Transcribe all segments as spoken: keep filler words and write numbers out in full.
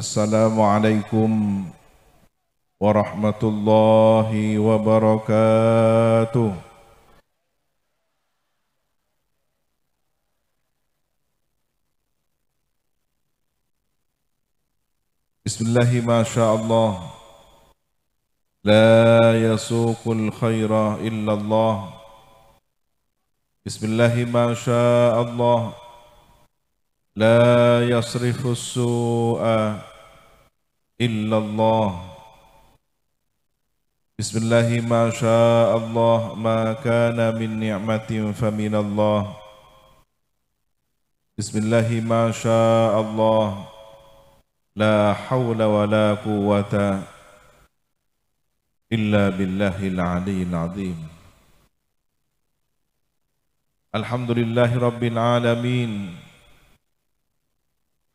Assalamualaikum warahmatullahi wabarakatuh. Bismillahi ma sya Allah. La yasuqul khaira illallah. Bismillahi ma sya Allah. La yasrifus su'a illallah. Bismillahi ma sya Allah. Ma kana min ni'matin faminallah. Bismillahi ma sya Allah. La haula wa la quwwata illa billahil aliyyil azim. Alhamdulillahi rabbil alamin.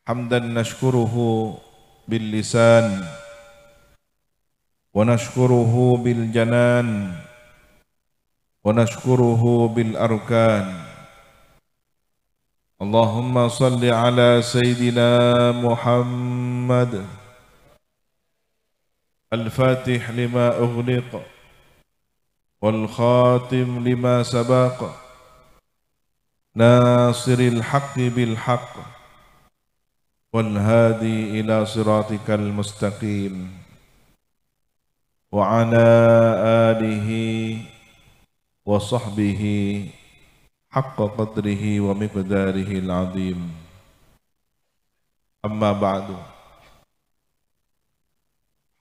Hamdan nashkuruhu bil lisan, wa nashkuruhu bil janan, wa nashkuruhu bil arkan. Allahumma shalli ala Sayyidina Muhammad, al-fatih lima ughliq, wal khatim lima sabaq, nasiril haqqi bil haqq, wal hadi ila siratikal mustaqim, wa ala alihi wa sahbihi haqqa qadrihi wa miqdarihil azim. Amma ba'du.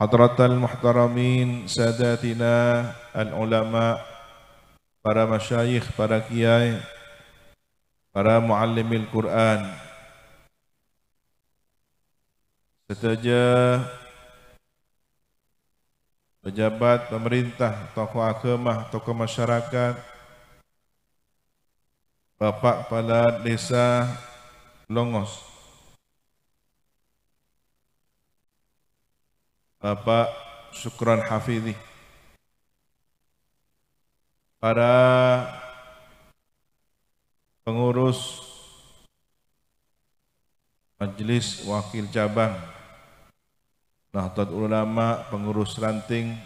Hadratal muhtaramin, sadatina al ulama, para masyayikh, para kiai, para muallimil Qur'an, sadhâjâ pejabat pemerintah, tokoh agama, tokoh masyarakat, Bapak Kepala Desa Longos, Bapak Syukron Hafidi, para pengurus Majelis Wakil Cabang Nahdlatul Ulama, pengurus ranting,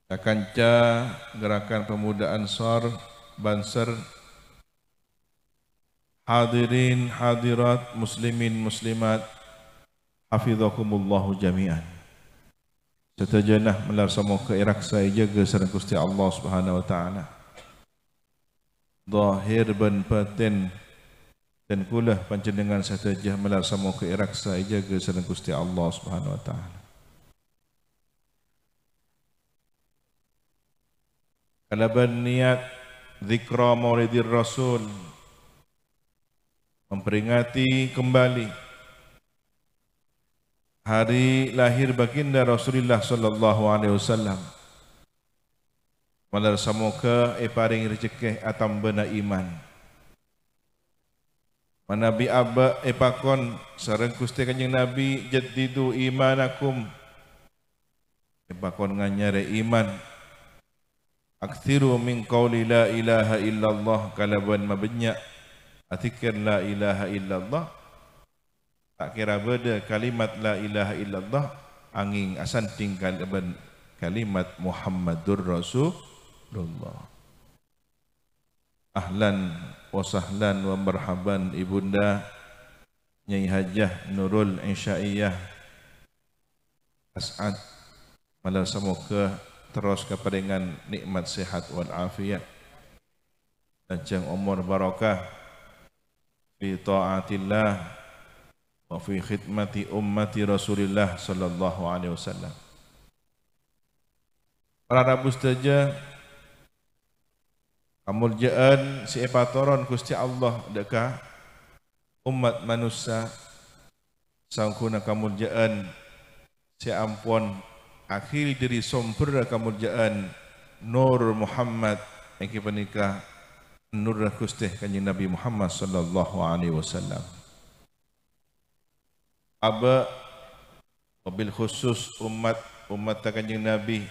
kanca Gerakan Pemuda Ansor, Banser, hadirin hadirat, muslimin muslimat, hafizakumullahu jami'an. Sadhâjâna malar samoghâ èraksa èjâgâ sareng Ghustè Allah Subhanahu wa Ta'ala. Dhahir bân batèn, dan kaulâ panjhennengngan sadhâjâ malar samoghâ èraksa èjâgâ sareng Ghustè Allah Subhanahu wa Ta'ala. Kalabân niyat Dzikra Maulidir Rasul, memperingati kembali hari lahir baginda Rasulullah sallallahu alaihi wasallam. Malar samoghâ èparèng rejhekkè atambâna iman. Manabi abâ' èpakon sareng Ghustè Kanjeng Nabi, "Jaddidu imanakum." Èpakon nganyarè iman. "Aktsiru min qauli la ilaha illallah," kalabân mabânnya' adzikkèr la ilaha illallah. Ta' kèra bâdâ kalimat la ilaha illallah, angèng asandhing kalabân kalimat Muhammadur Rasulullah. Ahlan wa sahlan wa marhaban Ibunda Nyai Hajah Nurul Isyaiyah As'ad. Malar samoghâ terros kaparèngan nè'mat sehat wal afiat, lanjhâng omor barokah fi thaatillah wa fi khidmati ummati Rasulillah sallallahu alaihi wasallam. Para rabu sadhâjâ, kamoljâ'ân sè èpatoron Ghustè Allah dâ' ka ommat manossa, saongghuna kamoljâ'ân sè ampon akhèr dâri sombherra kamoljâ'ân Nur Muhammad, èngghi panèka nurra Ghustè Kanjeng Nabi Muhammad sallallahu alaihi wasallam. Abâ', wabil khusus ommat, ommatta Kanjeng Nabi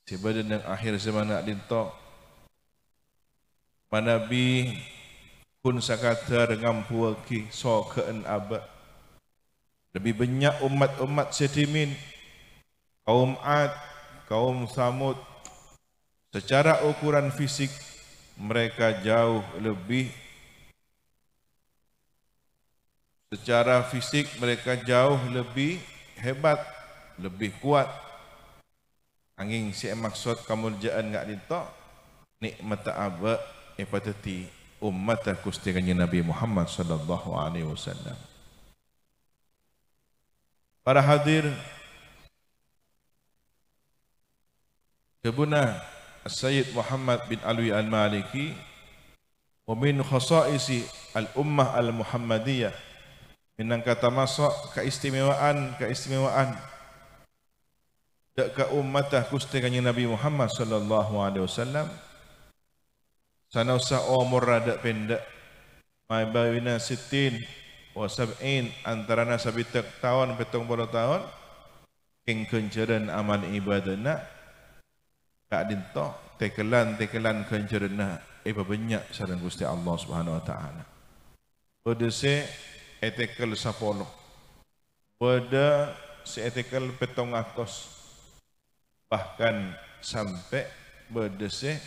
sè bâdâ neng akhir zaman ka'dinto, manabi ghun sakadhâr ngambuwâghi soghâ'ân abâ', Lebbi bânnya' ommat-ommat sè dhimèn, kaum Ad, kaum Tsamud, secara ukuran fisik mereka jauh lebih, secara fisik mereka jauh lebih hebat, lebih kuat. Angèng sè èmaksod kamolja'an ka'dinto, nè'matta abâ' èpadhâddhi ommatta Ghustè Kanjeng Nabi Muhammad sallallahu alaihi wasallam. Para hadir, dhâbuna As-Sayyid Muhammad bin Alwi Al-Maliki, "Wa min khasaisi al-ummah al-Muhammadiyah," mènangka tamaso' kaistimewaan-kaistimewaan dâ' ka ommatta Ghustè Kanjeng Nabi Muhammad sallallahu alaihi wasallam, sanaossa omorra dâ' pèndâ', mabâbina sittin wa sab'in, antarana sabidhâk taon, pèttong polo taon, kèng ghânjhârân amal ibâdâna ka'dinto, tèkellan-tèkellan ghânjhârânna èpabânnya' sareng Ghustè Allah Subhanahu wa Ta'ala. Bâdâ sè ètèkel sapolo, bâdâ sè ètèkel pèttong atos, bahkan sampè' bâdâ sè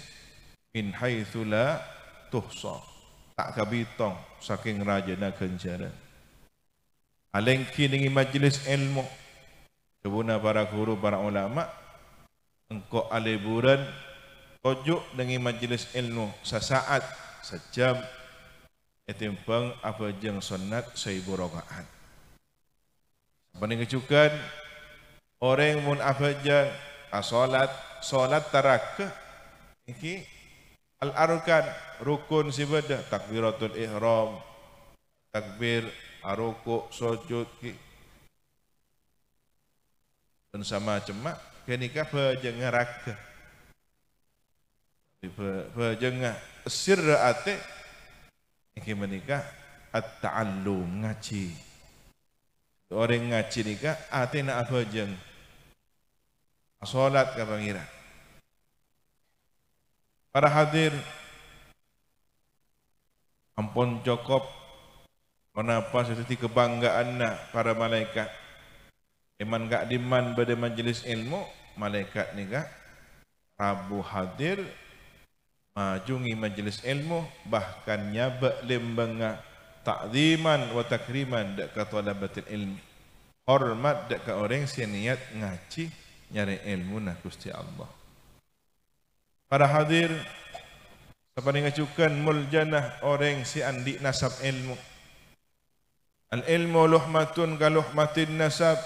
min haitsu la tuhsa, ta' kabitong sakèng rajâna ghânjhârân. Alèngghi nèng è majelis èlmo, dhâbuna para ghuru, para ulama, engko' alèburân toju' nèng è majelis èlmo sasa'at, sajâm, ètèmbhâng abhâjâng sonnat saèbu raka'at. Sapanèka jhughân, orèng mon abhâjâng, asolat, solat taragghâ, èngghi al-arkan, rukun sè bâdâ, takbiratul ihram, takbir, aroko', sojud, ghi-, bân samacemma, ghânèka bhâjângnga ragghâ. Bhâ-, bhâjângnga sirra atè, èngghi panèka at-ta'allum, ngajhi. Orèng ngajhi nèka atèna abhâjâng, asolat ka Pangèran. Para hadir, ampon cokop ponapa sè dhâddhi kabhângga'anna para malaèkat. È man-ka'dimman bâdâ majelis èlmo, malaèkat nèka rabu hadir, majhungi majelis èlmo, bahkan nyabâ' lèmbângnga ta'dziman wa takriman dâ' ka thalabatil ilmi. Hormat dâ' ka orèng sè niyat ngajhi nyarè èlmona Ghustè Allah. Para hadir, sapanèka jhughân moljâna orèng sè andi' nasab èlmo. Al-ilmu luhmatun ka luhmatin nasab.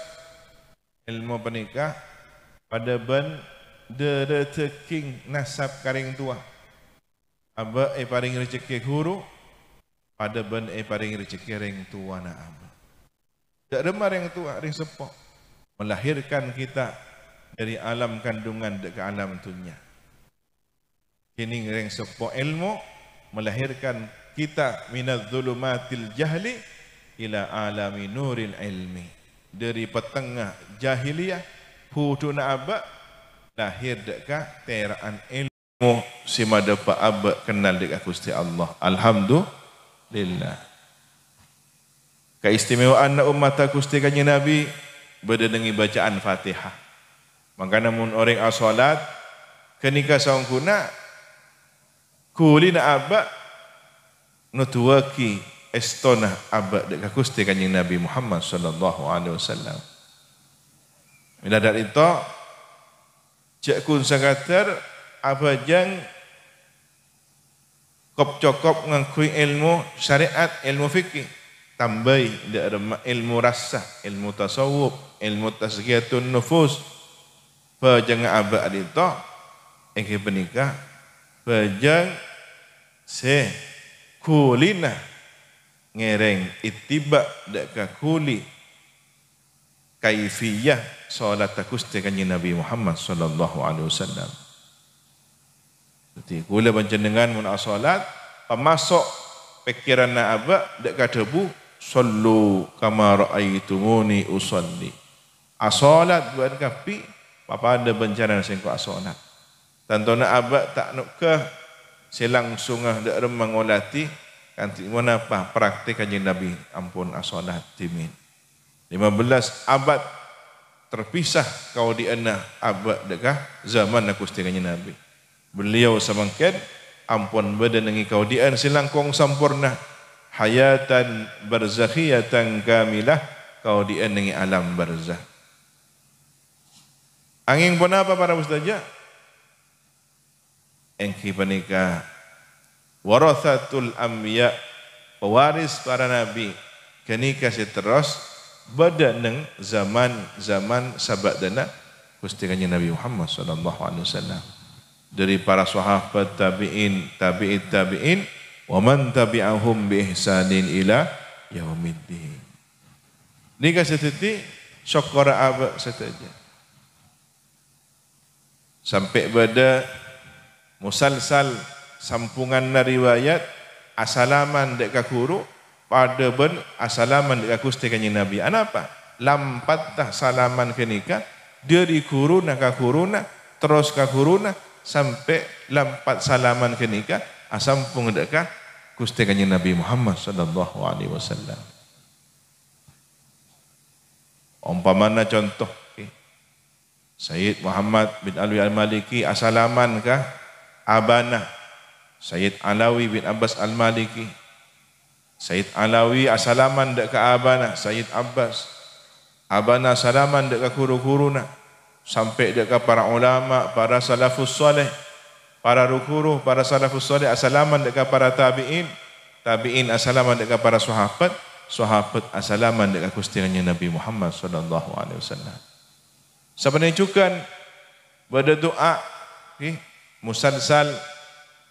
Èlmo panèka padâ bân dârâ dâging nasab ka rèng towa. Abâ' èparèng rejhekkè ghuru, padâ bân èparèng rejhekkè rèng towana abâ'. Dâ' remma rèng towa, rèng seppo, melahirkan kita dari alam kandungan dâ' ka alam dhunnya. Kènèng rèng seppo èlmo melahirkan kita minadz dzulumatil jahli ila alami nuril ilmi. Dâri petengnga jahiliyah, bhudhuna abâ', lahir dâ' ka tèra'an èlmo sè madhâpa' abâ' kennal dâ' ka Ghustè Allah. Alhamdulillah. Kaistimewaanna ommatta Ghustè Kanjeng Nabi bâdâ nèng è bacaan Fatihah. Mangkana mon orèng asolat, ghânèka saongghuna ghulina abâ' noduwâghi èstona abâ' dâ' ka Ghustè Kanjeng Nabi Muhammad sallallahu alaihi wasallam. Mèla dâ' rèto, jhâ' ghun sakadâr abhâjâng kop-cokop ngangghuy èlmo syarè'at, èlmo fikih, tambâi dâ' remma èlmo rassa, èlmo tasawuf, èlmo tazkiyatun nufus. Bhâjângnga abâ' rèto èngghi panèka bhâjâng sè ghulina ngèrèng ittiba' dâ' ka ghuli kaifiyah sholatta Ghustè Kanjeng Nabi Muhammad sallallahu alaihi wasallam. Dhâddhi, kaulâ panjhennengngan mon asolat, pamaso' pèkkèranna abâ' dâ' ka dhâbu, "Shollu kama ra'aitumuni usholli." Asolat bâ'na kabbhi, papadâ bân carana sèngko' asolat. Tantona abâ' ta' nongghâ sè langsongnga dâ' remma ngolatè, kanti ponapa praktèk Kanjeng Nabi ampon asolat dhimèn. Lima belas abad terpisah kaodi'anna abâ' dâ' ka zamanna Ghustè Kanjeng Nabi. Beliau samangkèn ampon bâdâ neng è kaodi'an sè langkong samporna, hayatan barzakhiyatan kamilah, kaodi'an neng è alam barzakh. Angèng ponapa, para mustajab? Èngghi panèka waratsatul anbiya, pewaris para nabi, ghânèka sè terros bâdâ neng zaman-zaman sabâdâna Ghustè Kanjeng Nabi Muhammad sallallahu alaihi wasallam. Dâri para sahabat, tabi'in, tabi'it tabi'in, wa man tabi'ahum bi ihsanin ila yaumiddin. Nèka sè dhâddhi sokkorra abâ' sadhâjâ. Sampè' bâdâ musalsal sampunganna riwayat asalaman dâ' ka ghuru, padâ bân asalaman dâ' ka Ghustè Kanjeng Nabi. Anapa? Lampatta salaman ghânèka dâri ghuruna ka ghuruna, terros ka ghuruna, sampè' lampat salaman ghânèka asampung dâ' ka Ghustè Kanjeng Nabi Muhammad sallallahu alaihi wasallam. Ompamana conto, Sayyid Muhammad bin Alwi Al-Maliki asalaman ka abana, Sayyid Alawi bin Abbas Al-Maliki. Sayyid Alawi asalaman dâ' ka abana, Sayyid Abbas. Abana asalaman dâ' ka ghuru-ghuruna, sampè' dâ' ka para ulama, para salafus saleh. Para ru-ghuru, para salafus saleh asalaman dâ' ka para tabi'in. Tabi'in asalaman dâ' ka para sahabat. Sahabat asalaman dâ' ka Ghustè Kanjeng Nabi Muhammad sallallahu alaihi wasallam. Sapanèka jhughân bâdâ du'a, ghi, musalsal,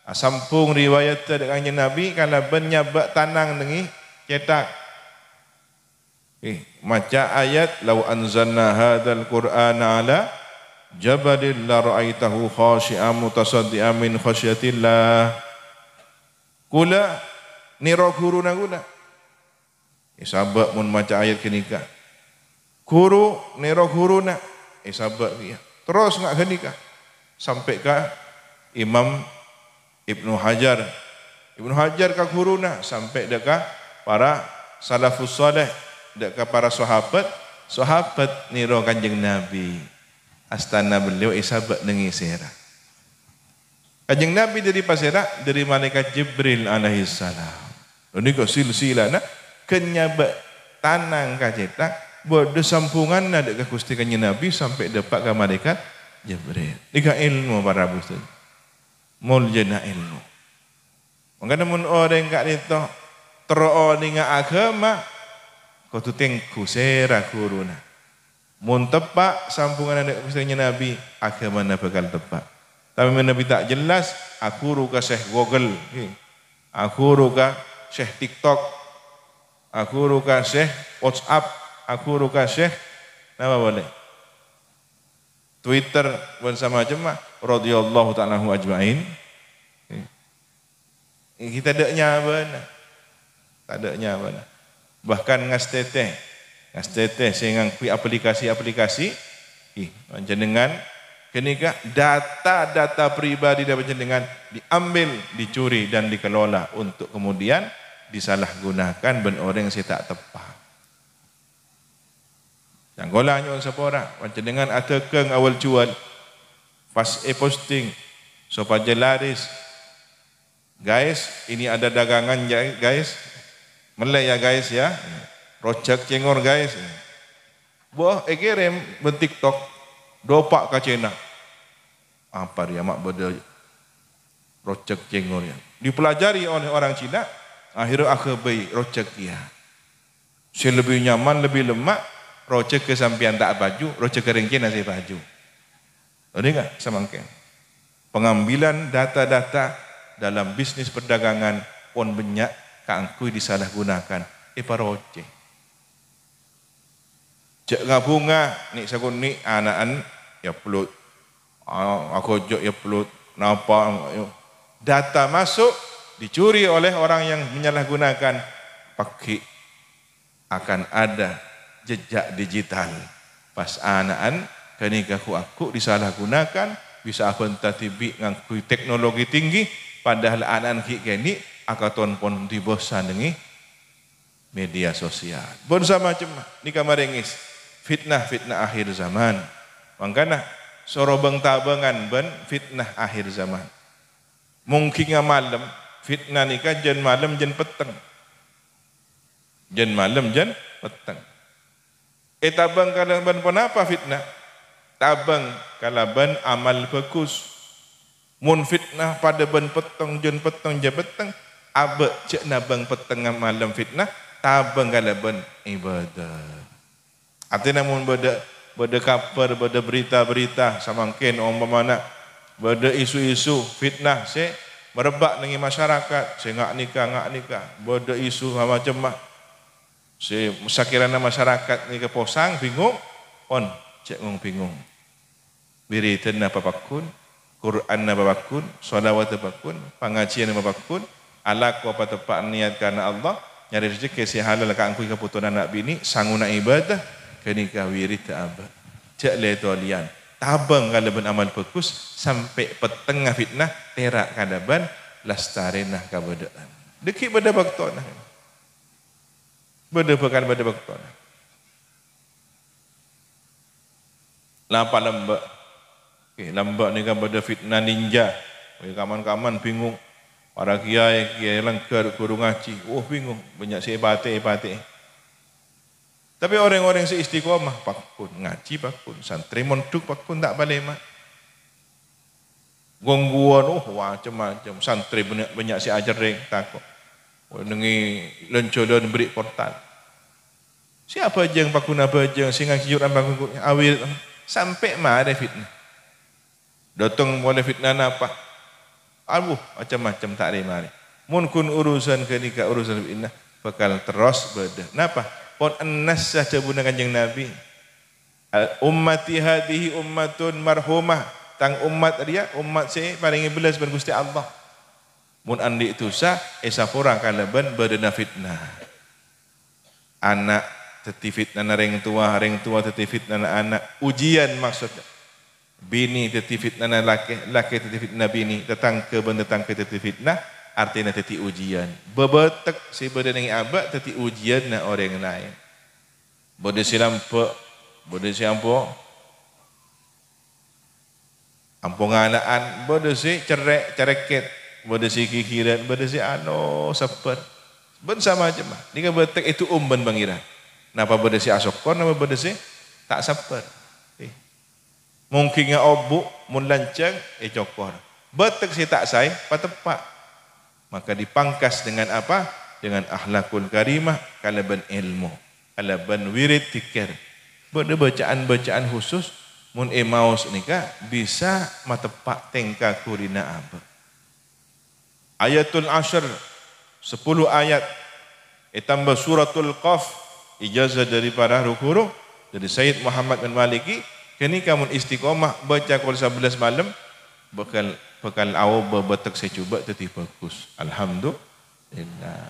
asambhung riwayatta dâ' Kanjeng Nabi kalabân nyabâ' tanang neng è cèthak. Ghi, maca ayat, "Lau anzalna hadzal Qur'ana 'ala jabalin la ra'aitahu khasyi'an mutasaddi'an min khasyatillah." Kaulâ nèro ghuruna kaulâ. Èsabâ' mon maca ayat ghânèka. Ghuru nèro ghuruna, èsabâ' kèya. Terros nga' ghânèka. Sampè' ka Imam Ibnu Hajar. Ibnu Hajar ka ghuruna, sampè' dâ' ka para salafus saleh, dâ' ka para sahabat. Sahabat nèro Kanjeng Nabi. Astana beliau èsabâ' neng è sèra. Kanjeng Nabi dâri pasèra? Dâri Malaèkat Jibril alaihissalam. Lha nèka silsilana, ghân nyabâ' tanang ka cèthak, bâdâ sambhunganna dâ' ka Ghustè Kanjeng Nabi sampè' dâpa' ka Malaèkat Jibril. Nèka èlmo, para muslim. Moljâna èlmo. Mangkana mon orèng ka'dinto terro onènga aghâma, kodhu tèngghu sèra ghuruna. Mon teppa' sambhunganna dâ' Ghustè Kanjeng Nabi, aghâmana bhâkal teppa'. Tapè mon Nabi ta' jelas, aghuru ka Syekh Google, ghi. Aghuru ka Syekh TikTok, aghuru ka Syekh WhatsApp, aghuru ka Syekh napa polè? Twitter, bân samacemma, radhiyallahu ta'ala anhum ajma'in. Ghi. Ghi, tadâ' nyabâna. Tadâ' nyabâna. Bahkan ngastètè, ngastètè sè ngangghuy aplikasi-aplikasi, ghi, panjhennengngan ghânèka data-data pribadi dâri panjhennengngan diambil, dicuri, dan dikelola untuk kemudian disalahgunakan bân orèng sè ta' teppa'. Sangkola nyo'on sapora, panjhennengngan adhâghâng awal jual, pas èposting sopajâ laris. "Guys, ini ada dagangan ya, guys. Mellè ya, guys, ya. Rojhâk cèngor, guys." Bâh, èkèrèm bân TikTok, dâpa' ka Cèna. Apa rèya ma' bâdâ rojhâk cèngor ya? Dipelajari oleh orang Cina, akhirnya aghâbây rojhâk kèya. Sè lebbi nyaman, lebbi lemma', rojhâghâ sampèyan ta' èpaju, rojhâghâ rèng Cèna sè èpaju. Ghânèka samangkèn. Pengambilan data-data dalam bisnis perdagangan pon bânnya' kaangghuy disalahgunakan, èparocè. Jhâ' ngabhunga, nè' sakonè' ana'en èupload. A-, aghâjâ' èupload. Napa, data masuk dicuri oleh orang yang menyalahgunakan, paghi' akan ada jejak digital. Pas ana'en ghânèka ghu-, agghu' disalahgunakan, bisa abânta dhibi' ngangghuy teknologi tinggi, padahal ana'en ghi' kènè' akaton pon dhibi' sanèngè media sosial. Bân samacemma nèka marèngès fitnah-fitnah akhir zaman. Mangkana soro bâng-tabângan bân fitnah akhir zaman. Mongghing malem, fitnah nèka jân malem jân petteng. Jân malem jân petteng. Ètabâng kalabân ponapa fitnah? Tabâng kalabân amal bhâghus. Mon fitnah padâ bân pettong, jân pettong, jân petteng, abâ' jhâ' nabâng pettengnga malem fitnah, tabâng kalabân ibadah. Artèna mon bâdâ, bâdâ kabhâr, bâdâ berita-berita, samangkèn ompamana bâdâ isu-isu fitnah sè marebbâ' neng è masyarakat, sè nga' nèka, nga' nèka, bâdâ isu samacemma. Sè sakèrana masyarakat nèka posang, bingung, pon, jhâ' ngong-bingung. Wiridanna papagghun, Qur'anna papagghun, shalawatta papagghun, pangajiyânna papagghun, alako pateppa' niyat karna Allah, nyarè rejhekkè sè halal kaangghuy kabhutowan ana' binè', sangona ibadah, ghânèka wiridda abâ'. Jhâ' lè-tolèyan, tabâng kalabân amal bhâghus, sampè' pettengnga fitnah, tèra' kalabân lastarèna kabâdâ'ân. Dhâggi' bâdâ bâktona. Bâdâ bhâkal bâdâ bâktona. Napa lambâ'? Oke, lambâ' nèka bâdâ fitnah ninja. Oke, kaman-kaman bingung. Para kiyaè, kiyaè langghâr, ghuru ngajhi. Oh, bingung. Bânnya' sè èpatè'è, èpatè'è. Tapè orèng-orèng sè istiqomah, pagghun ngajhi, pagghun santrè mondhuk, pagghun ta' palèma'. Gangguan, oh, macem-macem. Santrè bânnya', bânnya' sè acerrèng, tako'. Neng è lan-jhâlân bherri' portal. Sè abhâjâng, pagghun abhâjâng, sè ngajhi Qur'an pagghun awirid, sampè' marè fitnah. Dâteng polè fitnah napa? Aduh, macem-macem ta' rè-marè. Mon ghun urusan ghânèka urusan fitnah, bhâkal terros bâdâ. Napa? Pon ennassa dhâbuna Kanjeng Nabi. Al-, "Ummati hadhihi ummatun marhumah." Tang ommat rèya ommat sè èparèngè bellas bân Ghustè Allah. Mon andi' dhusa, èsapora kalabân bâdâna fitnah. Ana' dhâddhi fitnana rèng towa, rèng towa dhâddhi fitnana ana'. Ujian maksodda. Binè dhâddhi fitnana lakè, lakè dhâddhi fitnana binè, tatangghâ bân tatangghâ dhâddhi fitnah, artèna dhâddhi ujian. Bâbâtek sè bâdâ neng è abâ' dhâddhi ujianna orèng laèn. Bâdâ sè lambâ', bâdâ sè ampo, ampo ngala'an, bâdâ sè cerrè', cerèkèt, bâdâ sè ghighirân, bâdâ sè ano, sabbhâr. Bân samacemma. Nèka bâtek èdu'um bân Pangèran. Napa bâdâ sè asokkor, napa bâdâ sè ta' sabbhâr. Eh. Mongghing obu', mon lanjhâng, ècokor. Bâtek sè ta' saè, pateppa'. Maka dipangkas dengan apa? Dengan akhlakul karimah, kalabân èlmo, kalabân wirid dzikir. Bâdâ bacaan-bacaan khusus, mon èmaos nèka bisa mateppa' tèngka ghulina abâ'. Ayatul Ashr, sapolo ayat, ètambâ Suratul Qaf, ijazah dâri para ru-ghuru, dâri Sayyid Muhammad bin Maliki, ghânèka mon istiqomah bâca Qul sabellâs malem, bhâkal, bhâkal aobâ bâtek sè jhubâ' dhâddhi bhâghus. Alhamdulillah.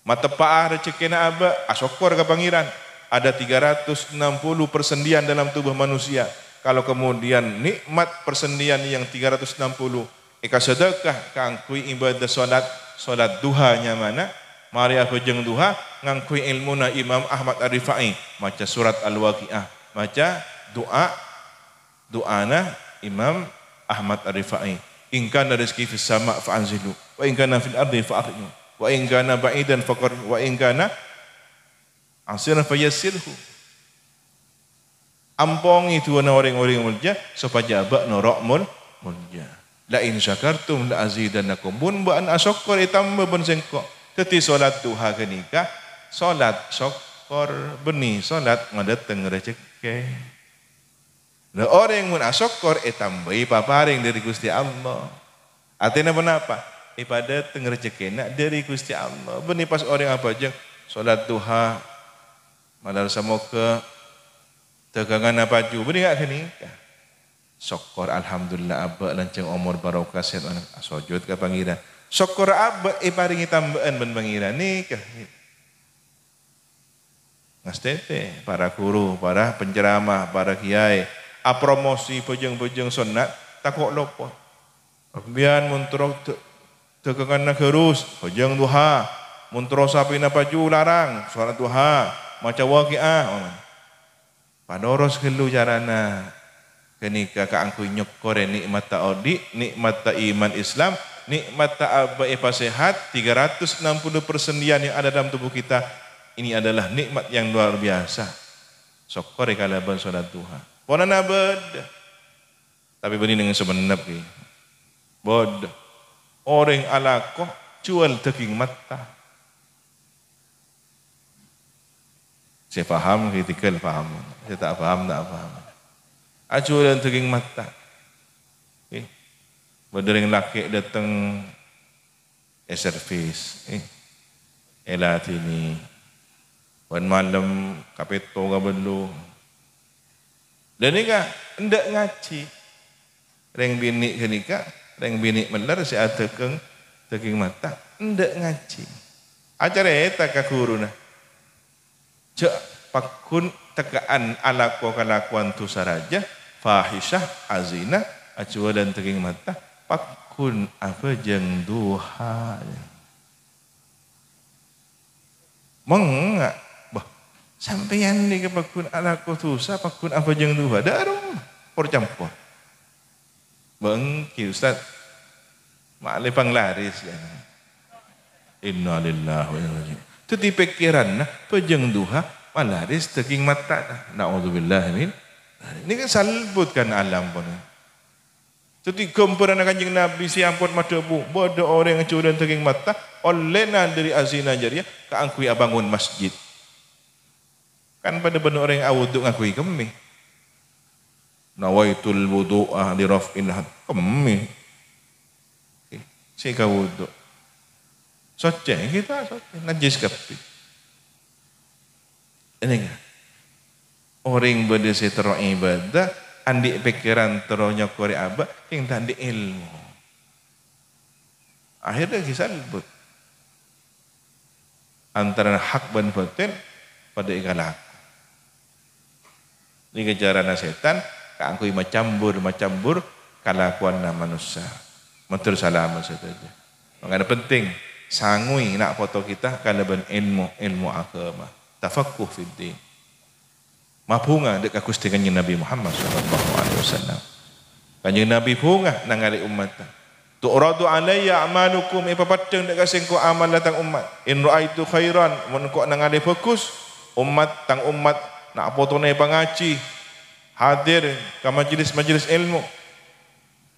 Mateppa'a rejhekkèna abâ', asokkor ka Pangèran. Ada tiga ratus enam puluh persendian dalam tubuh manusia. Kalau kemudian nikmat persendian yang tiga ratus enam puluh èkasadhâka kaangghuy ibadah sholat, sholat duha nyamana, marè abhâjâng duha ngangghuy èlmona Imam Ahmad Ar-Rifa'i, maca surat Al-Waqi'ah, maca du'a Du'ana Imam Ahmad Ar-Rifa'i, "In kana rizqi fis sama' fa anzilhu, wa in kana fil ardi fa akhrijhu, wa in kana ba'idan fa qarribhu, wa in kana 'asiran fa yassirhu." Ampongè du'ana orèng-orèng molja, sopajâ abâ' noro' mol-, molja. "La in syakartum la azidannakum." Mon bâ'na asokkor, ètambâ bân sèngko'. Dhâddhi, sholat duha ghânèka sholat sokkor, bânnè sholat ngadâteng rejhekkè. Lah, orèng mon asokkor ètambâi paparèng dâri Ghustè Allah. Artèna ponapa? Èpadâteng rejhekkèna dâri Ghustè Allah. Bânnè pas orèng abhâjâng, sholat duha, malar samoghâ dâgânganna paju. Bânnè nga' ghânèka. Sokkor, alhamdulillah, abâ' lanjhâng omor, barokah, sèhat, asojud ka Pangèran. Sokkor abâ' èparèngè tambâ'ân bân Pangèran. Nèka. Ngastètè, para ghuru, para penceramah, para kiyaè, apromosi bhâjâng-bhâjâng sonnat, tako' lopot. Sampèyan mon terro d-, dâgânganna ghârus, bhâjâng duha, Mon terro sapèna paju larang, sholat duha, maca waqi'ah, ngono. Panoros ghâllu carana. Ghânèka kaangghuy nyokkorè nè'matta odi', nè'matta iman Islam, nè'matta abâ' èpasèhat, tiga ratus enam puluh persendian yang ada dalam tubuh kita. Ini adalah nikmat yang luar biasa. Sokkorè kalabân sholat duha. Polana bâdâ. Tapè bânnè neng Songennep, ghi. Bâdâ. Orèng alako juwâl dâging matta. Sè paham, ghi, tèghâl paham. Sè ta' paham, ta' paham. Ajuwâlân dâging matta. Ghi. Bâdâ rèng lakè' dâteng è servis, eh, èladhini. Bân malem kapètto kabellu. Ghânèka endâ' ngajhi. Rèng binè' ghânèka, rèng binè' mellèr sè adâgâng dâging matta, endâ' ngajhi. Acarèta ka ghuruna. Jhâ' pagghun tekka'an alako kalakowan dhusa rajâ, fahisyah, azina, ajuwâlân dâging matta, pagghun abhâjâng duha. Mengnga', bâh, sampèyan nèka pagghun alako dhusa, pagghun abhâjâng duha, dâ' aromma, por-campor. Bângki, Ustaz. Ma'lè panglaris, ya. Innalillahi wa inna ilaihi raji'un. Dhâddhi pèkkèranna bhâjâng duha malaris dâging mattana. Na'udzubillah min. Nèka salbut kan alam pon. Dhâddhi ghâmbhârânna Kanjeng Nabi sè ampon madhâbu, bâdâ orèng ajuwâlân dâging matta, ollèna dâri azina jârèya kaangghuy abângon masjid. Kan padâ bân orèng awudu' ngangghuy kemmè. Nawaitul wudu'a li raf'il had-, kemmè. Oke. Sè kawudu'. Soccè, kita soccè. Najjhis kabbhi. Ini kan. Orèng bâdâ sè terro ibadah, andi' pèkkèran terro nyokorè abâ', kèng ta' andi' èlmo. Akhirnya ghi salbut. Antarana hak bân batil padâ èkalako. Nèka carana sètan kaangghuy macambur-macambur kalakowanna manossa. Mator salamet sadhâjâ. Mangkana penting, sangoè na' poto kita kalabân èlmo, èlmo aghâma. Tafaqquh fid din. Mabhunga dâ' ka Ghustè Kanjeng Nabi Muhammad sallallahu alaihi wasallam. Kanjeng Nabi bhunga nangalè ommatta. "Tu'radu alayya a'malukum," èpapeddhâng dâ' ka sèngko' amalla tang ommat. "In ra'aitu khairan," mon engko' nangalè bhâghus, ommat, tang ommat, na' potona èpangajhi, hadir ka majelis-majelis èlmo.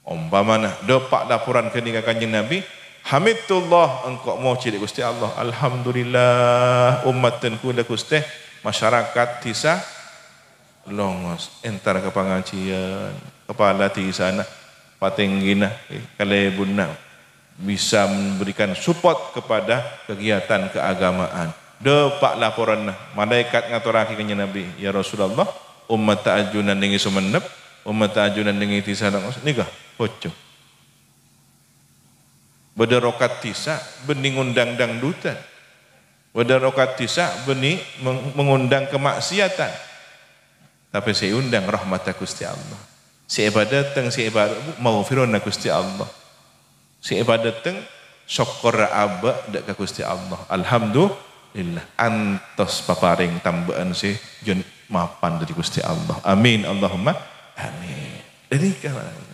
Ompamana, dâpa' laporan ghânèka Kanjeng Nabi, "Hamidtullah," engko' mojhi dâ' Ghustè Allah, "Alhamdulillah, ommaddhân kaulâ, Ghustè, masyarakat dhisa longos, entar ka pangajiyân, kepala dhisana, patèngghina, eh, kalèbunna." Bisa memberikan support kepada kegiatan keagamaan. Dâpa' laporanna, malaèkat ngatorraghi Kanjeng Nabi, "Ya Rasulullah, ommatta ajunan nèng è Songennep, ommatta ajunan nèng è dhisa longos, nèka bhâjâng. Bâdâ rokat dhisa bânnè ngondhâng dangdutan. Bâdâ rokat dhisa bânnè meng-, mengondhâng kamaksiatan." Tapè sè èondhâng rahmatta Ghustè Allah. Sè èpadâteng, sè èpa-, maghfironna Ghustè Allah. Sè èpadâteng, sokkorra abâ' dâ' ka Ghustè Allah. Alhamdulillah, antos paparèng tambâ'ân sè jân mapan dâri Ghustè Allah. Amin, Allahumma amin. Dâri ka-,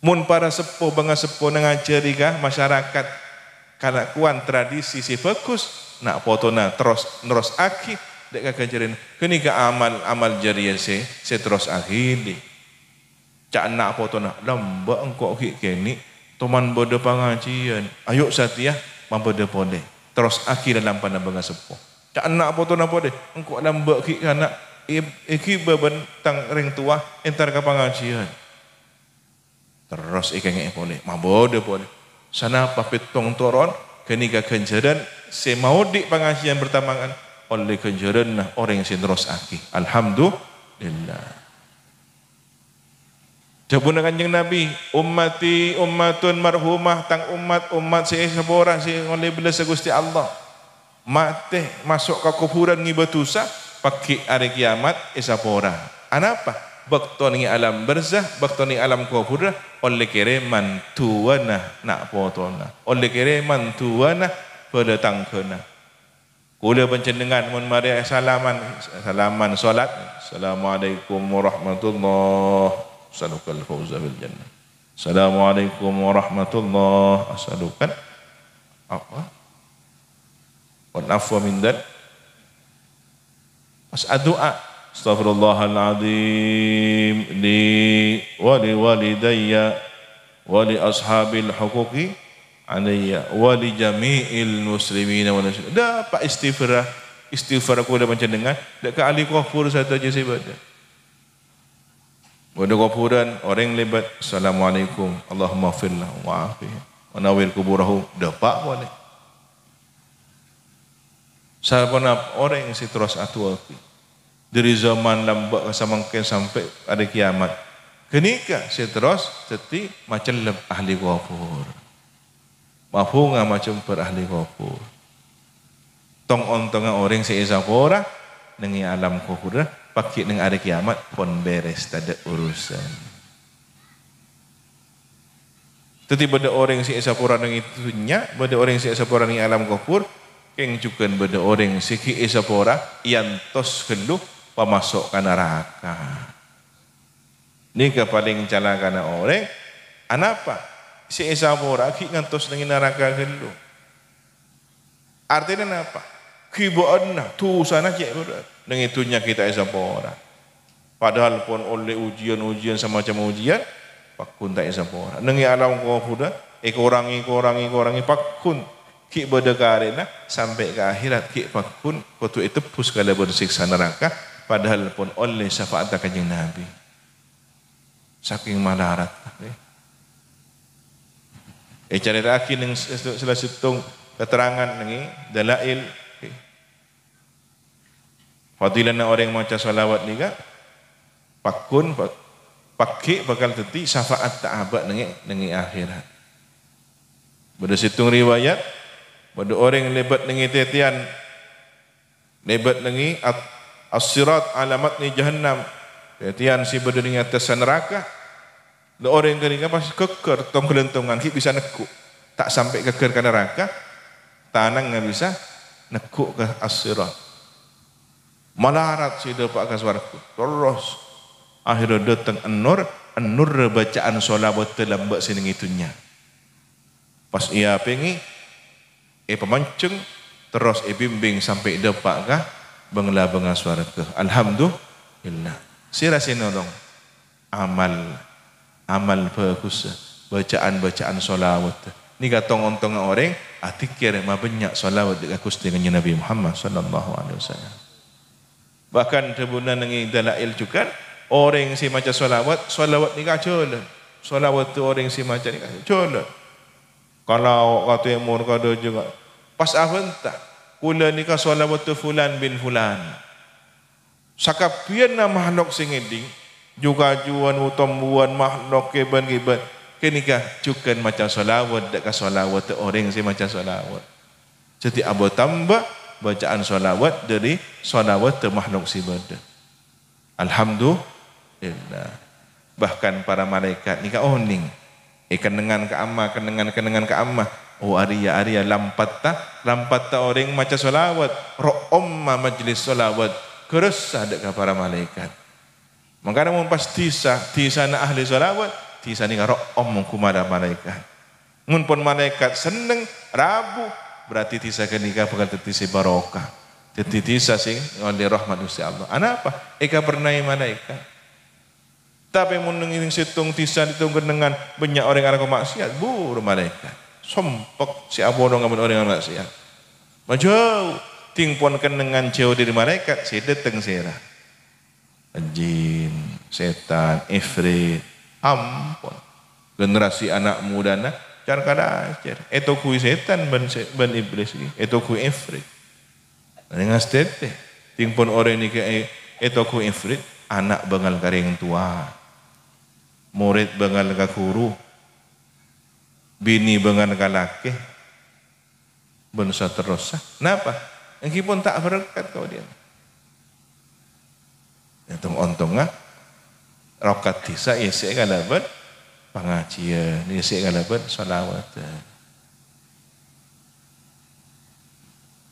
Mon para seppo bângaseppona ngajhâri ka masyarakat kalakowan tradisi sè bhâghus, na' potona terros nerrossaghi dâ' ka ghânjhârân ghânèka amal-amal jariyah sè, sè terrossaghi. Ca'na potona, "Lambâ' engko' ghi' kènè', toman bâdâ pangajiyân. Ayo satèya mabâdâ polè." Terrossaghi lalampana bângaseppo. Ca'na potona polè, "Engko' lambâ' ghi' kana' è-, èghibâ bân tang rèng towa entar ka pangajiyân." Terros èkèngè'è polè, mabâdâ polè. Sanapa pèttong toron, ghânèka ghânjhârân sè maodhi' pangajiyân pertamaan, ollè ghânjhârânna orèng sè nerrossaghi. Alhamdulillah. Dhâbuna Kanjeng Nabi, "Ummati ummatun marhumah," tang ommat, ommat sè èsapora, sè ngollè bellâssa Ghustè Allah. Matè, maso' ka kobhurân ngibâ dhusa, paggi' arè kèyamat èsapora. Anapa? bâkto nèng è alam barzah, bâkto nèng è alam kobhurrâ, ollè kèrèman du'âna na' potona, ollè kèrèman du'âna bhâlâ tangghâna. Kaulâ panjhennengngan mon marè salaman, salaman salat, "Assalamualaikum warahmatullah, as'alukal fauza fil jannah. Assalamualaikum warahmatullah, as'alukal apa? Wal afwa min dzal." Pas adu'a, "Astaghfirullahal adzim li wa li walidayya wa li ashabil huquqi alayya wa li jami'il muslimina wal muslimat." Dâpa' istighfar, istighfar kaulâ panjhennengngan, dâ' ka ahli kobhur sadhâjâ sè bâdâ. Bâdâ kobhurân, orèng lèbât, "Assalamualaikum, Allahummaghfir lahu wa afih, wa nawwir kuburahum," dâpa' polè. Saponapa orèng sè terros adu'âaghi dâri zaman lambâ' ka samangkèn sampè' arè kiamat, ghânèka sè terros dhâddhi macellep ahli kobhur. Mabhunga macember ahli kobhur. Tong-ontongnga orèng sè èsapora nèng è alam kobhurrâ, pagghi' nèng arè kiamat pon bherres, tadâ' urusan. Dhâddhi bâdâ orèng sè èsapora nèng è dhunnya, bâdâ orèng sè èsapora nèng è alam kobhur, kèng jhughân bâdâ orèng sè ghi' èsapora èyantos ghâllu pamaso' ka naraka. Nèka palèng calakana orèng, anapa? Sè èsapora ghi' ngantos nèng è naraka ghâllu. Artèna napa? Ghibâ'ânna, dhusana cè' bârâ'. Nèng è dhunnya ghi' ta' èsapora. Padahal pon ollè ujian-ujian, samacem ujian, pagghun ta' èsapora. Nèng è alam kobhurrâ, èkorangè, korangè, korangè, pagghun. Ghi' bâdâ karèna, sampè' ka akhèrat, ghi' pagghun, kodhu ètebbhus kalabân sèksa naraka, padahal pon ollè syafa'atta Kanjeng Nabi. Sakèng malarat. Ècarèta'aghi nèng s-, s-, sala sèttong keterangan nèng è Dalail. Fadilana orèng maca shalawat nèka, pagghun, pa-, pagghi' bhâkal dhâddhi syafa'atta abâ' nèng è, nèng è akhèrat. Bâdâ sèttong riwayat, bâdâ orèng lèbât nèng è tètèyan Lèbât nèng è at-, as-sirat, alamat nèng è jahannam. Tètèyan sè bâdâ nèng è attassa naraka. Lha orèng ghânèka pas ghâggâr, tong-ghâlântongan ghi' bisa neggu'. Ta' sampè' ghâggâr ka naraka, tanangnga bisa neggu' ka as-sirat. Malarat sè dâpa' ka sowarghâ. Terros, akhèrra dâteng ènnor, ènnorrâ bâca'an shalawat lambâ' sè nèng è dhunnya. Pas èapèngè, èpamanjheng, terros èbimbing sampè' dâpa' ka bâng-labângnga sowarghâ. Alhamdulillah. Sèra sè nolong? Amal, amal bhâghussa, bâca'an-bâca'an shalawat. Nèka tong-ontongnga orèng adzikkèr mabânnya' shalawat dâ' ka Ghustè Kanjeng Nabi Muhammad sallallahu alaihi wasallam. Bahkan dhâbuna nèng è Dalail jhughân, orèng sè maca shalawat, shalawat nèka ajhâlân. Shalawat orèng sè maca nèka ajhâlân. Ka lao', ka tèmor, ka dâjâng, ka-, pas abhânta, "Kaulâ nèka shalawat fulan bin fulan." Sakabbhiyânna makhlok sè ngèdhing, ju-kajuwân, otombuwân, makhlok kèbân-kèbân, ghânèka jhughân maca shalawat dâ' ka shalawat orèng sè maca shalawat. Dhâddhi, abâ-, tamba bâca'an shalawat dâri shalawat makhlok sè bâdâ. Alhamdulillah. Bahkan para malaèkat nèka onèng. È kennengngan ka'amma, kennengngan, kennengngan ka'amma. Oh, arèya, arèya lampatta, lampatta orèng maca shalawat. Ro'omma majlis shalawat. Ghârâssa dâ' ka para malaèkat. Mangkana mon pas dhisa, dhisana ahli shalawat, dhisa nèka ro'om mongghu mara malaèkat. Mon pon malaèkat senneng, rabu, berarti dhisa ghânèka bhâkal dhâddhi sè barokah. Dhâddhi dhisa sè ngollè rahmat Ghustè Allah. Anapa? Èkabernaè malaèkat. Tapè mon nèng sèttong dhisa, sèttong kennengngan, bânnya' orèng alako ma'siyat, buru malaèkat. Sompek sè apolonga bân orèng ma'siyat. Majâu, dhing pon kennengngan jâu dâri malaèkat, sè dâteng sèra. Jin, sètan, ifrit, ampon. Generasi ana' modâna car-kalacar. Ètogghuwi sètan bân sè-, bân iblis ghi, ètogghuwi ifrit. Rèng astètè, dhing pon orèng nèka è-, ètogghuwi ifrit, ana' bângal ka rèng towa, morèd bângal ka ghuru, binè bângal ka lakè, bân saterrossa. Napa? Èngghi pon ta' berkat kaulâ. Ya, tong-ontongnga. Rokat dhisa èssè'è kalabân pangajiyân, èssè'è kalabân shalawat.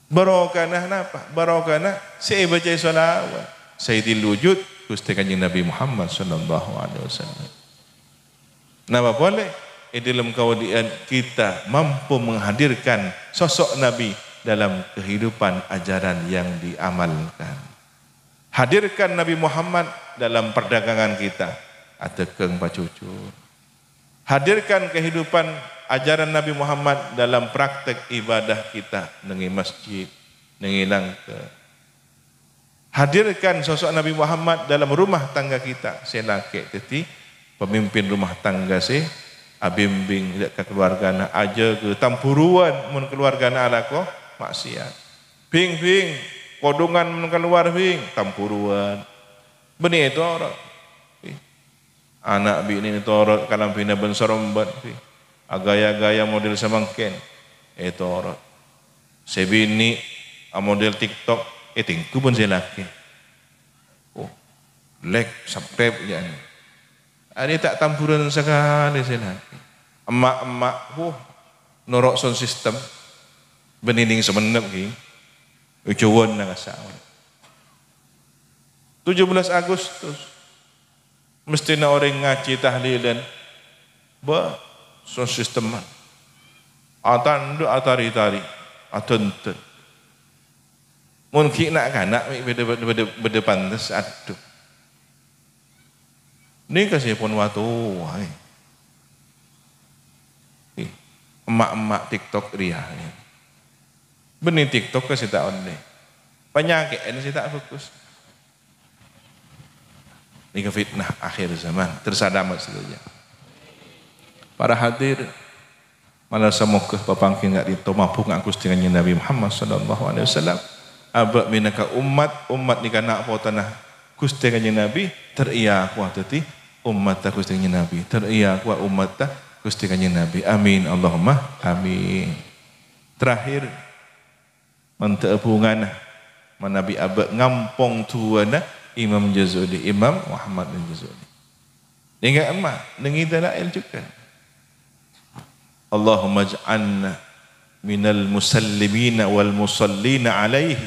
Barokana napa? Barokana sè èbâcaè shalawat. Sayyidil Wujud, Ghustè Kanjeng Nabi Muhammad sallallahu alaihi wasallam. Napa polè? È dâlem kawâdhi'ân kita mampu menghadirkan sosok Nabi dalam kehidupan ajaran yang diamalkan. Hadirkan Nabi Muhammad dalam perdagangan kita, adhâghâng pajhujhur. Hadirkan kehidupan ajaran Nabi Muhammad dalam praktek ibadah kita, neng è masjid, neng è langka. Hadirkan sosok Nabi Muhammad dalam rumah tangga kita, sè lakè' dhâddhi pemimpin rumah tangga sè abimbing ka kaluwargana, ajâgâ, tambhuruwân mon kaluwargana alako ma'siyat. Bing, bing, kodhungan mon kalowar, bing, tambhuruwân. Bânnè ètoro'. Ana' binè ètoro' kalambhina bân-sarombân, bing. Aghâjâ-ghâjâ model samangkèn, ètoro'. Sè binè' amodel TikTok, ètengghu bân sè lakè'. Oh, like, subscribe, jâ'ân. Arèya ta' tambhuruwân sakalè sè lakè'. Emma'-emma', huh, noro' sound system. Bânnè neng Songennep, ghi. Jhâuwânna ka saon. Tujuh belas Agustus. Mesthèna orèng ngajhi tahlilan. Bâ, sound systeman. Atandhu, atari-tari, adhândhân. Mon ghi' na'-kana' mè' bâdâ, bâdâ, bâdâ, bâdâ pantes, adhu. Nèka sè pon watowa, eh. Eh, emma'-emma' TikTok rèya, eh. Bânnè TikTok sè ta' ollè. Panyakè'en sè ta' bhâghus. Nèka fitnah akhir zaman. Tersadâ sadhâjâ. Para hadir, Mala samoghâ papangghi ka'dinto mabhunga Ghustè Kanjeng Nabi Muhammad sallallahu alaihi wasallam. Abâ' mènangka ommat, ommat nèka na' potona Ghustè Kanjeng Nabi, ter-, èyakowa dhâddhi ommatta Ghustè Kanjeng Nabi, ter-, èyakowa ommatta Ghustè Kanjeng Nabi. Amin, Allahumma amin. Terakhir, Mandhâ'â bhungana manabi abâ' ngampong du'âna Imam Jazuli, Imam Muhammad Al-Jazuli. Nèngghâ emma, nèngghâ dalail jhughân. Allahumma ij'alna minal musallimina wal musallina alaihi,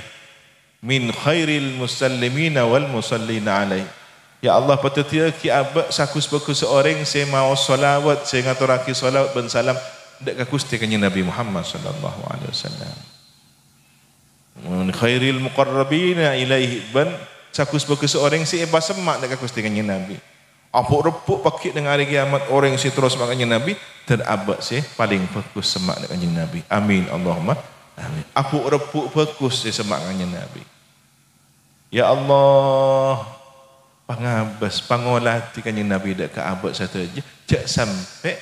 min khairil musallimina wal musallina alaihi. Ya Allah, padhâddhiyâghi abâ' saghus-bhâghussa orèng sè maos shalawat, sè ngatorraghi shalawat bân salam dâ' ka Ghustè Kanjeng Nabi Muhammad sallallahu alaihi wasallam. Min khairil muqarrabina ilaihi, bân saghus-bhâghussa orèng sè èpasemma' dâ' ka Ghustè Kanjeng Nabi. Abu'-rebbu' paghi' neng arè kèyamat orèng sè terro semma' Kanjeng Nabi, dan abâ' sè palèng bhâghus semma' dâ' Kanjeng Nabi. Amin, Allahumma amin. Abu'-rebbu' bhâghus sè semma' Kanjeng Nabi. Ya Allah, pangabâs, pangoladhi Kanjeng Nabi dâ' ka abâ' sadhâjâ. Jhâ' sampè'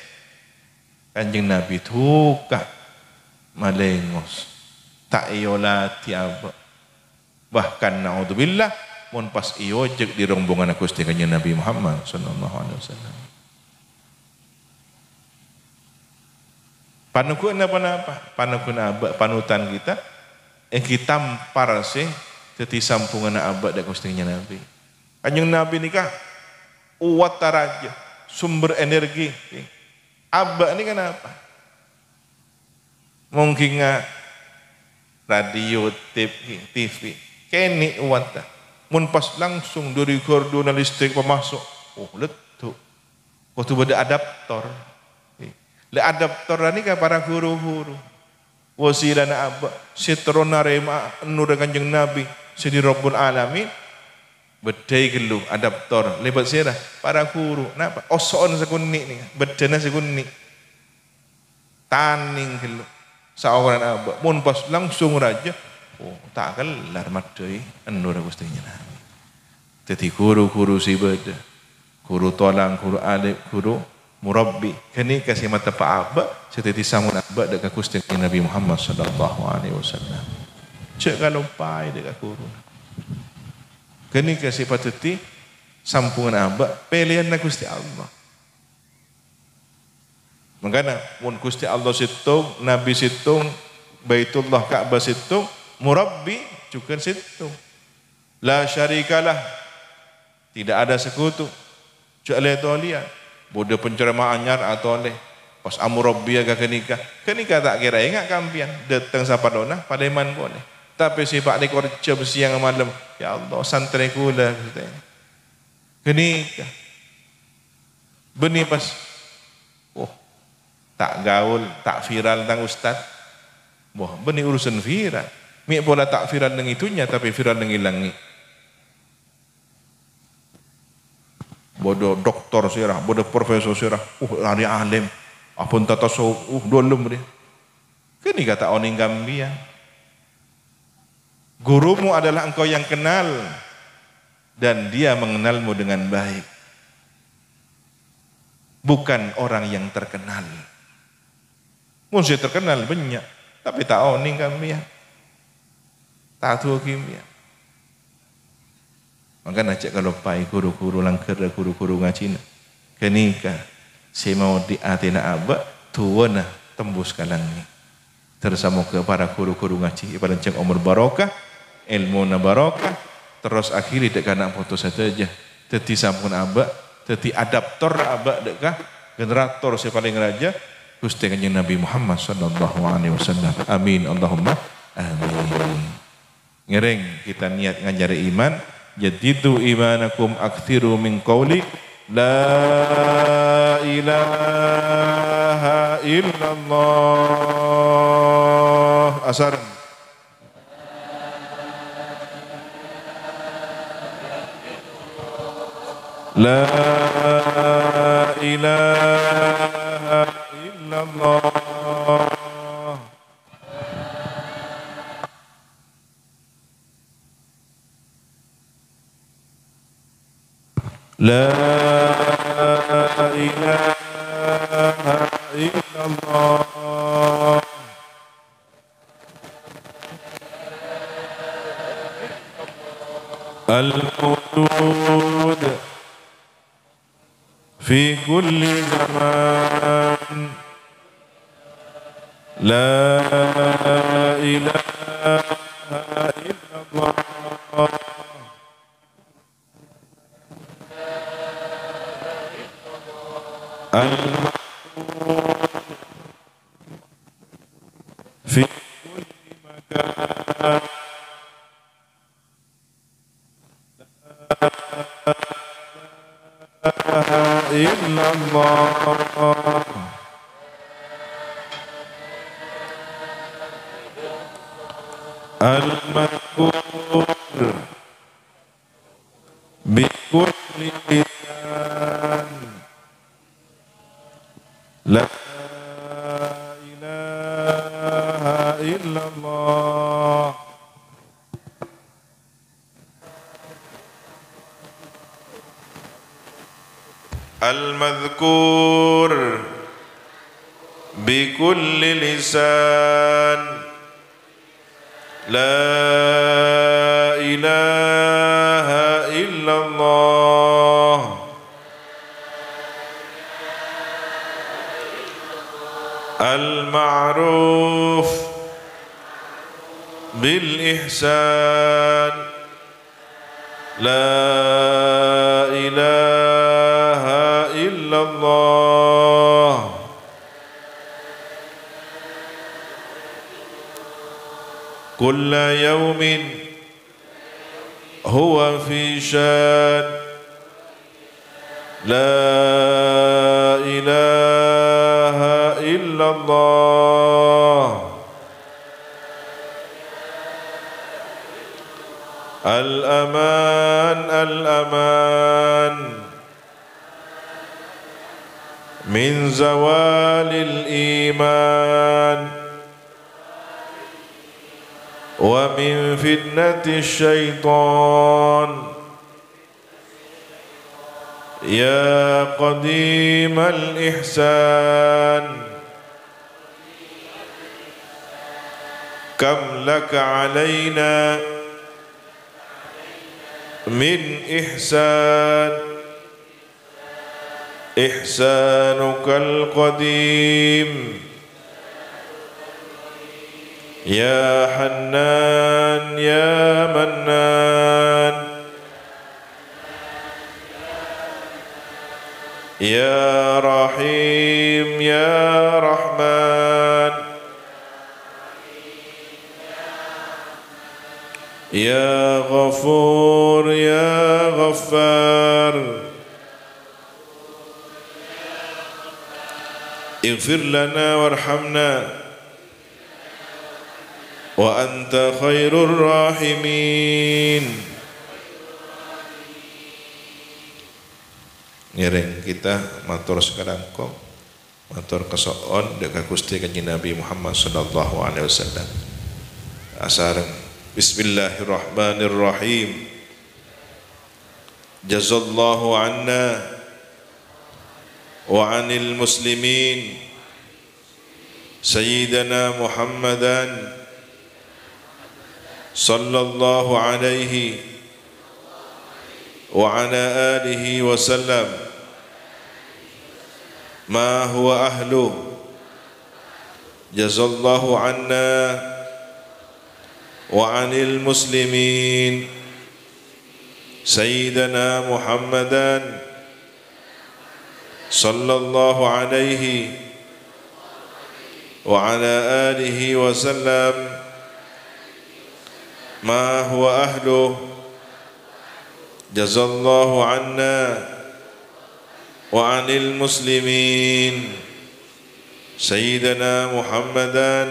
Kanjeng Nabi duka malèngos, ta' èoladhi abâ'. Bahkan, naudzubillah, mon pas èojek dâri rombonganna Ghustè Kanjeng Nabi Muhammad sallallahu alaihi wasallam. Panongghuna ponapa? Panongghuna abâ', panutan kita, èngghi tampar sè dhâddhi sambhunganna abâ' dâ' Ghustè Kanjeng Nabi. Kanjeng Nabi nèka kowat rajâ, sumber energi. Abâ' nèka napa? Mongghing radio, T V, T V. Kènè' owatta. Mon pas langsung dâri garduna listrik pamaso', oh, leddhu'. Kodhu bâdâ adaptor. Lè adaptor nèka para ru-ghuru. Wasilana abâ' sè terro narèma'a nurra Kanjeng Nabi sè dâri Rabbul Alamin. Bâddhâi ghâllu adaptor. Lèbât sèra? Para ghuru. Napa? Oso'na sakonè' nèka. Bâddhâna sakonè'. Tanèng ghâllu. Saokoran abâ'. Mon pas langsung rajâ, oh, ta' kellar maddhâi endur Ghustè Kanjeng Nabi. Dhâddhi ru-ghuru sè bâdâ, ghuru tolang, ghuru alif, ghuru murabbi. Ghânèka sè mateppa' abâ', sè dhâddhi sambhungan abâ' dâ' ka Ghustè Kanjeng Nabi Muhammad sallallahu alaihi wasallam. Jhâ' kalompaè dâ' ka ghuru. Ghânèka sè padhâddhi sambhungan abâ', pèlèyanna Ghustè Allah. Mangkana, mon Ghustè Allah sèttong, Nabi sèttong, Baitullah Ka'bah sèttong, murabbi jhughân sèttong. La syarikalah, tidak ada sekutu. Jhâ' lè-tolèyan. Bâdâ penceramah anyar atolè. Pas amurabbiya ka ghânèka. Ghânèka ta' kèra enga' ka empèyan. Dâteng sapallona, palèman polè. Tapè sè pa' lèkor jhâm sèyang malem. Ya Allah, santrè kaulâ, Ghustè. Ghânèka. Bânnè pas, oh, ta' gaul, ta' viral tang ustad. Wah, bânnè urusan viral. Mè' pola ta' viral neng è dhunnya, tapè viral neng è langngè'. Bâdâ doktor sèra, bâdâ profesor sèra, uh, ahli alim, abhânta tasawuf, uh, dâlem rè. Ghânèka ta' onèng ka empèyan. Gurumu adalah engkau yang kenal, dan dia mengenalmu dengan baik. Bukan orang yang terkenal. Mon sè terkenal bânnya', tapè ta' onèng ka empèyan. Ta' aduwâghi empèyan. Mangkana jhâ' kaloppaè ru-ghuru langghârrâ, ru-ghuru ngajhina. Ghânèka sè maodhi' atèna abâ', du'âna tembus ka langngè'. Terros moghâ para ru-ghuru ngajhi èparènjhâng omor barokah, èlmona barokah, terros akhèrè dâ' kana' poto sadhâjâ dhâddhi sampon abâ', dhâddhi adaptor abâ' dâ' ka generator sè palèng rajâ, Ghustè Kanjeng Nabi Muhammad sallallahu alaihi wasallam. Amin, Allahumma amin. Ngèrèng kita niat ngajhârâ iman. Jaddidu imanakum, aktsiru min qauli la ilaha illallah. Asareng. La ilaha illallah. La ilaha illallah. Al-mawjud fi kulli zaman. La ilaha illallah. Al-mawjud fi kulli makan. La ilaha illallah. Al-madhkur bi kulli lisan. La ilaha illallah. Al-madhkur bi kulli lisan. La ilaha illallah. Al-ma'ruf bil ihsan. La ilaha illallah. Kulla yaumin huwa fi syan. La ilaha illallah. Al-aman, al-aman. Min zawalil iman. Wa min fitnatis syaitan. Ya qadimal ihsan. Kam laka alaina min ihsan. Ihsanukal qadim. Ya Hannan, ya Mannan. يا رحيم يا رحمن، يا غفور يا غفار، اغفر لنا وارحمنا، وأنت خير الراحمين. Ngèrèng kita mator sakalangkong, mator kaso'on dâ' ka Ghustè Kanjeng Nabi Muhammad sallallahu alaihi wasallam. Asareng, Bismillahirrahmanirrahim. Jazallahu anna wa anil muslimin Sayyidana Muhammadan sallallahu alaihi wa ala alihi wa sallam ma huwa ahluh. Jazallahu anna wa anil muslimin Sayyidana Muhammadan sallallahu alaihi wa ala alihi wa sallam ma huwa ahluh. Jazallahu anna wa anil muslimin Sayyidana Muhammadan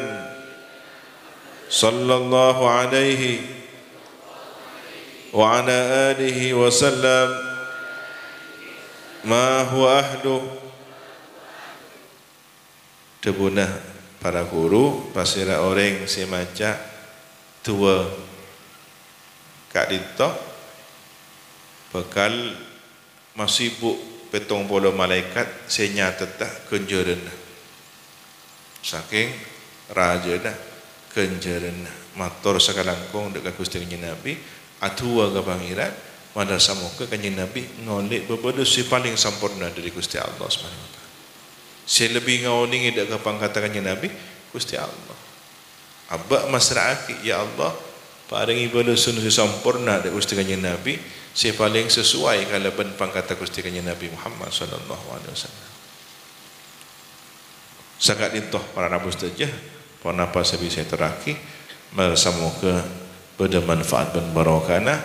sallallahu alaihi wa ala alihi wa sallam ma huwa ahluh. Dhâbuna para ghuru, pasèra orèng sè maca du'a ka'dinto bhâkal masibuk pèttong polo malaèkat sè nyatetta ghânjhârânna. Sakèng rajâna ghânjhârânna, mator sakalangkong dâ' ka Ghustè Kanjeng Nabi, adu'a ka Pangèran, malar samoghâ Kanjeng Nabi ngolè bâbâlus sè palèng samporna dâri Ghustè Allah Subhanahu wa Ta'ala. Sè lebbi ngaonèngè dâ' ka pangkatta Kanjeng Nabi, Ghustè Allah. Abâ' masra'aghi, "Ya Allah, parèngè bâlessan sè samporna dâ' Ghustè Kanjeng Nabi, sè palèng sesuai kalabân pangkatta Ghustè Kanjeng Nabi Muhammad sallallahu alaihi wasallam." Saka'dinto para rabu sadhâjâ, ponapa sè bisa èatorraghi, malar samoghâ bâdâ manfaat bân barokahna,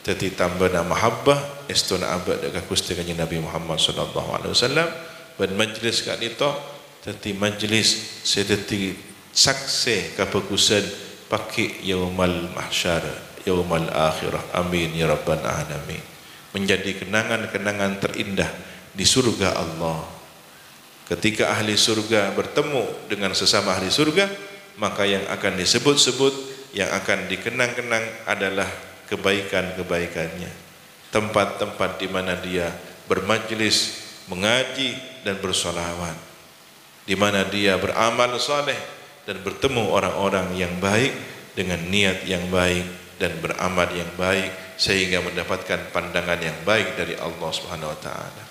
dhâddhi tambâna mahabbah, èstona abâ' dâ' ka Ghustè Kanjeng Nabi Muhammad sallallahu alaihi wasallam, bân majlis ka'dinto dhâddhi majlis sè dhâddhi saksè kabhâghusân pagghi' Yaumal Mahsyar, Yaumal Akhirah. Amin, ya Rabbal Alamin. Menjadi kenangan-kenangan terindah di surga Allah. Ketika ahli surga bertemu dengan sesama ahli surga, maka yang akan disebut-sebut, yang akan dikenang-kenang adalah kebaikan-kebaikannya. Tempat-tempat di mana dia bermajlis, mengaji, dan bersolawat. Di mana dia beramal saleh dan bertemu orang-orang yang baik dengan niat yang baik dan beramal yang baik, sehingga mendapatkan pandangan yang baik dari Allah Subhanahu wa Ta'ala.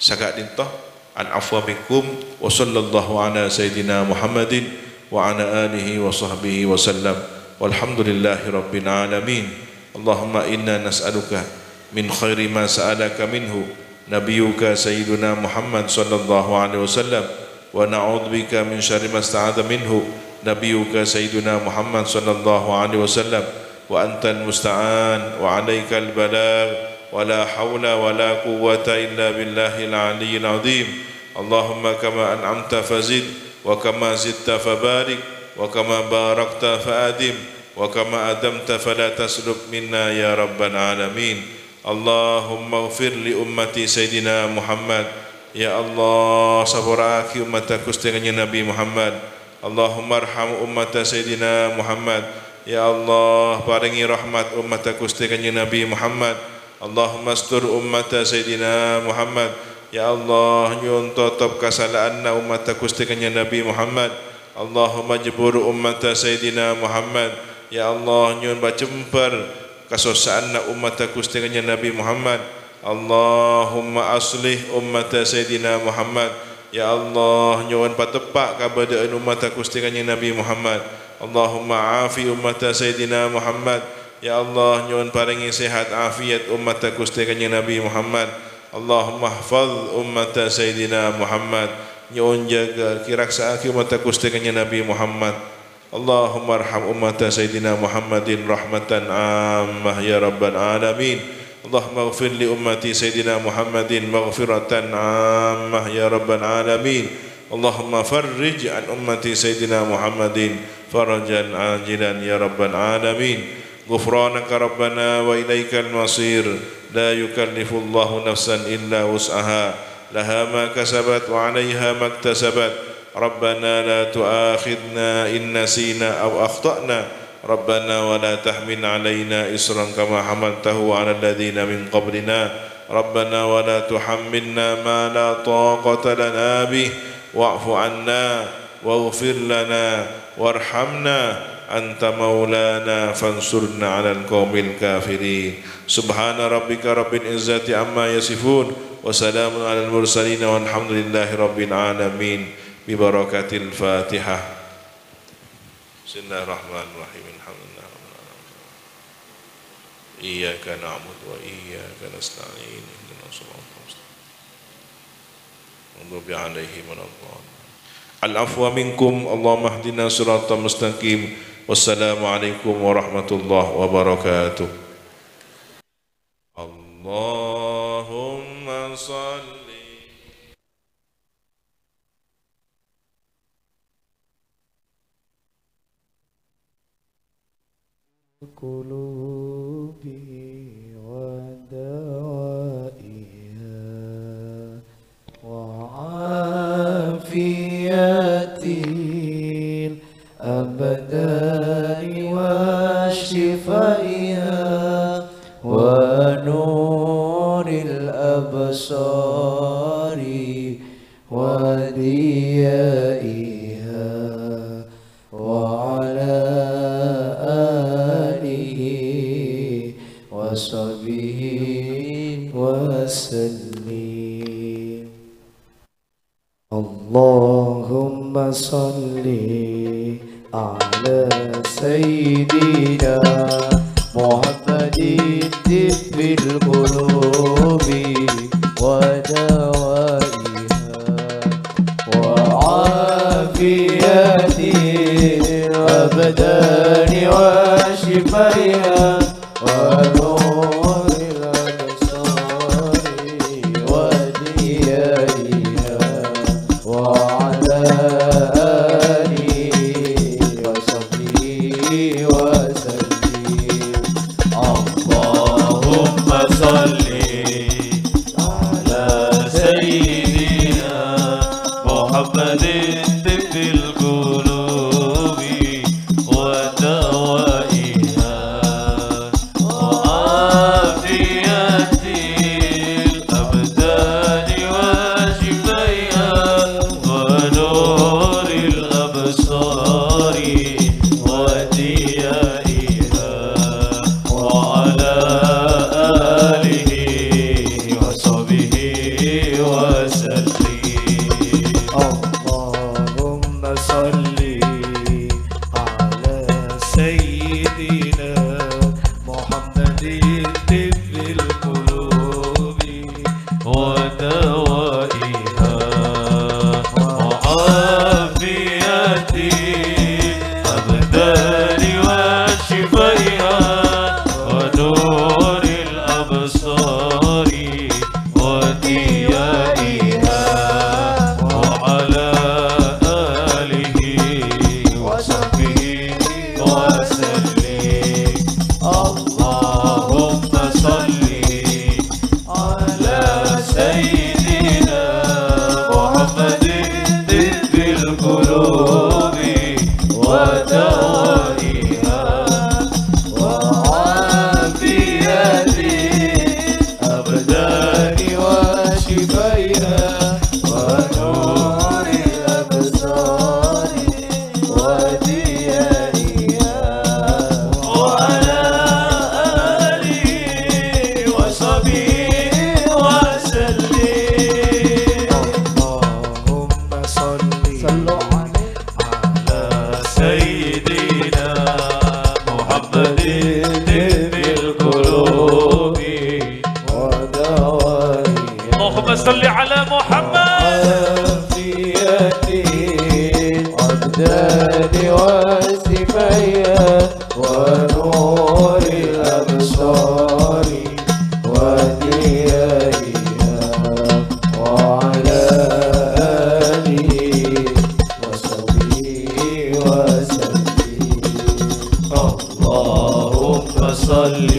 Saka'dinto, al-afwa minkum, wa sallallahu ala sayyidina Muhammadin wa ala alihi wa sahbihi wa sallam. Walhamdulillahi rabbil alamin. Allahumma inna nas'aluka min khairi ma sa'alaka minhu nabiyyuka sayyiduna Muhammad sallallahu alaihi wasallam, wa na'udzubika min syarri ma sta'adza minhu nabiyyuka sayyiduna Muhammad sallallahu alaihi wasallam, wa antal musta'an, wa alaikal balagh, wa la haula wa la quwwata illa billahil aliyyil azim. Allahumma kama an'amta fazid, wa kama zidta fabarik, wa kama barakta fa'adim, wa kama adamta fala taslub minna ya rabbal alamin. Allahumma ighfir li ummati Sayyidina Muhammad. Ya Allah, sapora'aghi ummadda Ghustè Kanjeng Nabi Muhammad. Allahumma arham ummadda Sayyidina Muhammad. Ya Allah, parèngè rahmat ummadda Ghustè Kanjeng Nabi Muhammad. Allahumma astur ummadda Sayyidina Muhammad. Ya Allah, nyo'on totop kasala'anna ummadda Ghustè Kanjeng Nabi Muhammad. Allahumma jbur ummadda Sayyidina Muhammad. Ya Allah, nyo'on pajembhâr kasossa'anna ummadda Ghustè Kanjeng Nabi Muhammad. Allahumma aslih ummadda Sayyidina Muhammad. Ya Allah, nyo'on pateppa' kabâdâ'ân ummadda Ghustè Kanjeng Nabi Muhammad. Allahumma afi ummadda Sayyidina Muhammad. Ya Allah, nyo'on parèngè sehat afiat ummadda Ghustè Kanjeng Nabi Muhammad. Allahumma ihfaz ummata Sayyidina Muhammad. Nyo'on jâgâ, kè raksa'aghi ommatta Ghustè Kanjeng Nabi Muhammad. Allahumma arham ummata Sayyidina Muhammadin rahmatan ammah ya rabbal alamin. Allahumma ighfir li ummati Sayyidina Muhammadin maghfiratan ammah ya rabbal alamin. Allahumma farrij an ummati Sayyidina Muhammadin farajan ajilan ya rabbal alamin. Ghufranaka Rabbana wa ilaikal masir. La yukallifullahu nafsan illa wus'aha. Laha ma kasabat wa 'alaiha maktasabat. Rabbana la tu'akhidna in nasina aw akhta'na. Rabbana wa la tahmil 'alaina isran kama hamaltahu 'alal ladzina min qablina. Rabbana wa la tuhammilna ma la taqata lana bih. Wa'fu 'anna waghfir lana warhamna anta maulana fansurna 'alal qaumil kafirin. Subhana rabbika rabbil izzati amma yasifun. Wa salamun 'alal mursalin walhamdulillahi rabbil alamin. Bi barakatil Fatihah. Bismillahirrahmanirrahim. Alhamdulillah. Iyyaka na'budu wa iyyaka nasta'in. Ihdinas siratal mustaqim. Maghdubi 'alaihim waladdallin. Al-afwa minkum. Allahumma ihdina siratal mustaqim. Wassalamualaikum warahmatullahi wabarakatuh. Allahumma shalli. القلوب ودوائها وعافية الأبدان وشفائها ونور الأبصار وضيائها وعلى آله وصحبه وسلم. اللهم صل على سيدنا محمد طب القلوب ودوائها وعافية الأبدان وشفائها ونور الأبصار وضيائها وعلى آله وصحبه وسلم. اللهم صل على سيدنا محمد طب القلوب ودوائها وعافية الأبدان وشفائها ونور الأبصار وضيائها وعلى آله وصحبه وسلم. اللهم صل على سيدنا محمد طب القلوب ودوائها وعافية الأبدان وشفائها ونور الأبصار وضيائها وعلى آله وصحبه وسلم. اللهم صل على سيدنا محمد طب القلوب ودوائها وعافية الأبدان وشفائها ونور الأبصار وضيائها وعلى آله وصحبه وسلم. اللهم صل على سيدنا محمد طب القلوب ودوائها صل على محمد. عافيتي عبدان وسميا ونور الأبصار وديائها وعلى آله وصحبه وسلم. اللهم صل